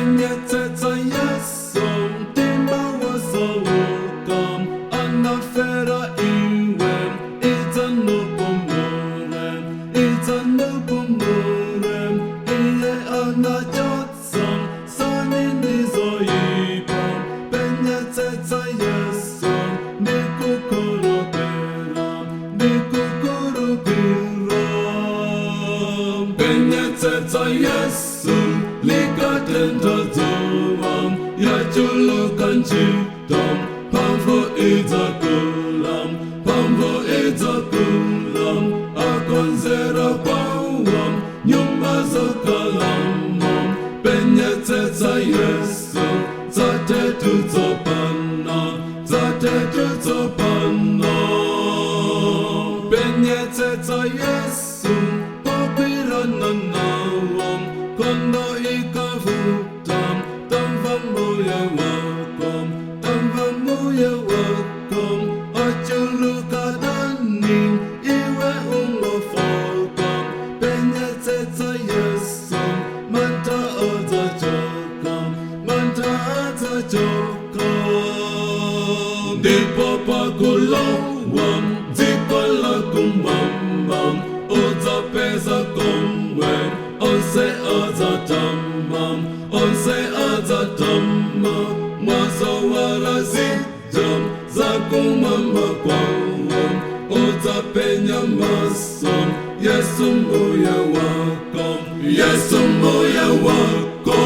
Penyetsetsa Yesu, mtima wasauka, anafera iwe, idzanupumule, idzanupumule, iye anachotsa nsoni ndizoipa. Penyetsetsa Yesu, ndikukhulupira, ndikukhulupira. Penyetsetsa Yesu, likatentha dzuwa, yachuluka ntchito, mphamvu idzakula, mphamvu idzakula, akonzera kwawo nyumba zokhalamo. Penyetsetsa Yesu, dzatetu tsopano, dzatetu tsopano. Penyetsetsa Yesu, pogwirana nawo, nkhondo ikavuta, tamva Mbuye wako, tamva Mbuye wako, achuluka adani, iwe ungofoka. Penyetsetsa Yesu, mantha adzachoka, mantha adzachoka. Ndipo pakulowa dziko lakumwamba, udzapeza komwe onse adzatama, onse adzatama, mwazowala zija zakumwamba kwawo, udzapenya maso Yesu Mbuye wako, Yesu Mbuye wako.